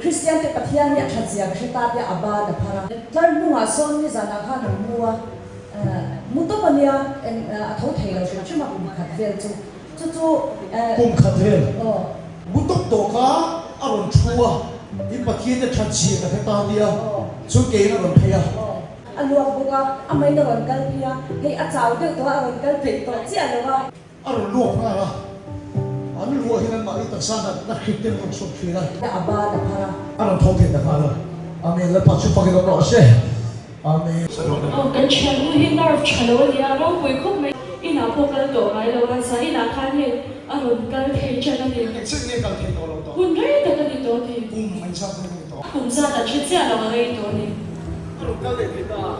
Kristian te Pathian hi a that zia ka hre ta tia a ban a phar a. Tlar hnungah sawn nizanah khan an mu a, mu tawp a nia, eng a tho thei lo hrim hrim a kum khat vel chu. Chu chu eh. Kum khat vel. Aw. Mu tawp tawh kha a rawn thu a, in Pathian te that zia ka hre ta tia, chuan keiin a rawn phei a. Aw. A luak bawk a, a main a rawn kal phei a, hei a chau deuh tawh a, a rawn kal peih tawh chiah lo a. A rawn luak nghal a, an luah hian anmahni taksa natna hrik te an rawn chhuak thin a. A ban a phar a. A rawn tho thei ta nghal a. Amen Lalpa chu fakin awm rawh se. Amen. Aw kan thiannu hi nerve tha lo a nia, ropui khawp mai. Inah pawh kal tawh ngai lo a, zan inah khan hei a rawn kal thei ṭan a ni. Eng chiah nge kal thei tawh lo tawh? Hun rei tak a ni tawh a ni. Kum eng zat nge a ni tawh? Kum zat an hre chiah lo a rei tawh a ni. A rawn kal leh thei ta a.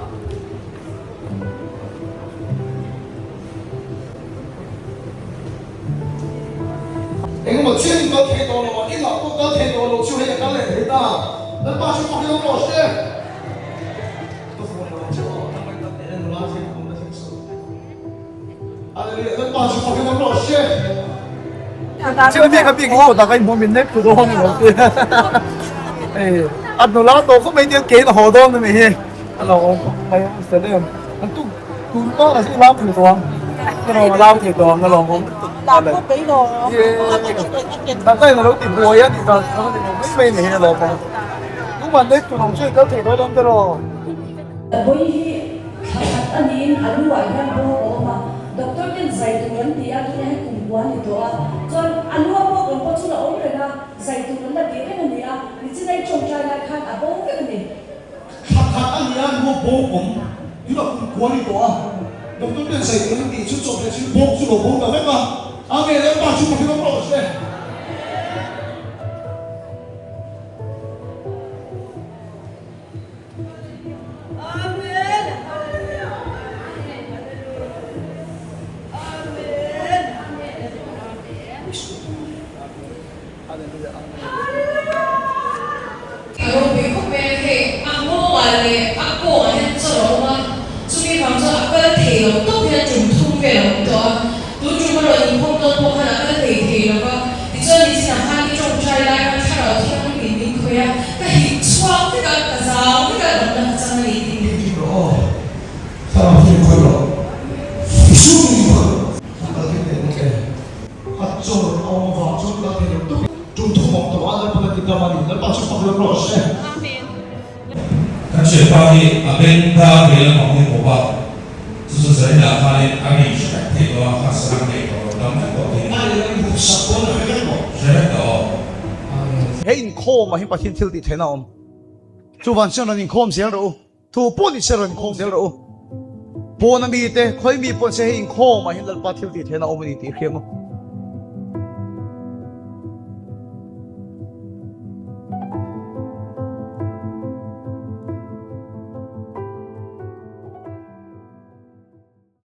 Engemaw chian in kal thei tawh lo a, inah pawh kal thei tawh lo chu hei a kal leh thei ta. Lalpa chu fak ilo rawh se. Ka phone lo ang che aw, ka ngaih tak leh nula thil awm na thleng suh. Hallelujah, Lalpa chu fak ilo rawh se. Chiu bik a bik hi kawt ah ka inhmu min nek thu dawn lo ti. Hei a nula tawh khawp mai tiang kein a haw dawn a nih hi. A lo awm khawp mai a Salem. An tuk tun pawh a lam thei tawh ang. Ka lo lam thei tawh ang a lawm awm. Tangka in a lo ti buai a tih dan kha a ni lo mai mai a ni hi a lawm awm. Tuman nek tu lo chu i kal thei dawn ang tiraw. Vawi hi thla khat a niin a lu ah hian bawk a awm a, doctor ten zai tur an ti a, tunah hian kum kua a ni tawh a, chuan a lu a bawk awm pawh chu la awm reng a, zai tur an la tih reng a ni a, nichinai tawngtai lai khan a bo vek a ni. Thla khat a ni a, lu a bawk awm, tunah kum kua a ni tawh a, doctor ten zai tur an tih chu chawp leh chu bawk chu lo bo ta vek a, Amen, Lalpa chu ka hrilh rawh se. A ropui khawp mai a, hei a nghawngah leh a kawngah hian chaw a awm a, chumi vang chuan a kal thei lo tawp hian tum thum vel a awm tawh a, tun tum a rawn inkhawm dawn pawh khan a kal thei thei lo va, tichuan nichinah khan i tawngtai lai khan thlarau thianghlim min khawih a, ka hip chhuak vek a, ka zau vek a, damna ka chang a ni tih. Hip rawh aw, thlarau thianghlim khawih rawh, i sum in khawih rawh. A kal thei leh bawk e. A chawr a awm avang chuan kal thei lo tawp in tum thum awm tawh a, Lalpan a ti dam a ni. Lalpa chu fak lo rawh se. Kan hriatpa hi a beng dar ve lamah hi bawk a, chu chu Zarina khanin a ri hre vek thei tawh a, kha sarang nei tawh lo dam vek tawh thei. A leh lam buk sak pawn a hre vek tawh. Hre vek tawh aw. He inkhawmah hian Pathian thil tih theihna a awm. Chuvan chuan rawn inkhawm zel rawh u. Thu pawh ni se rawn inkhawm zel rawh u. Pawn a mite, khawi mi pawh se hei inkhawmah hian Lalpa thil tih theihna a awm a ni tih i hria maw?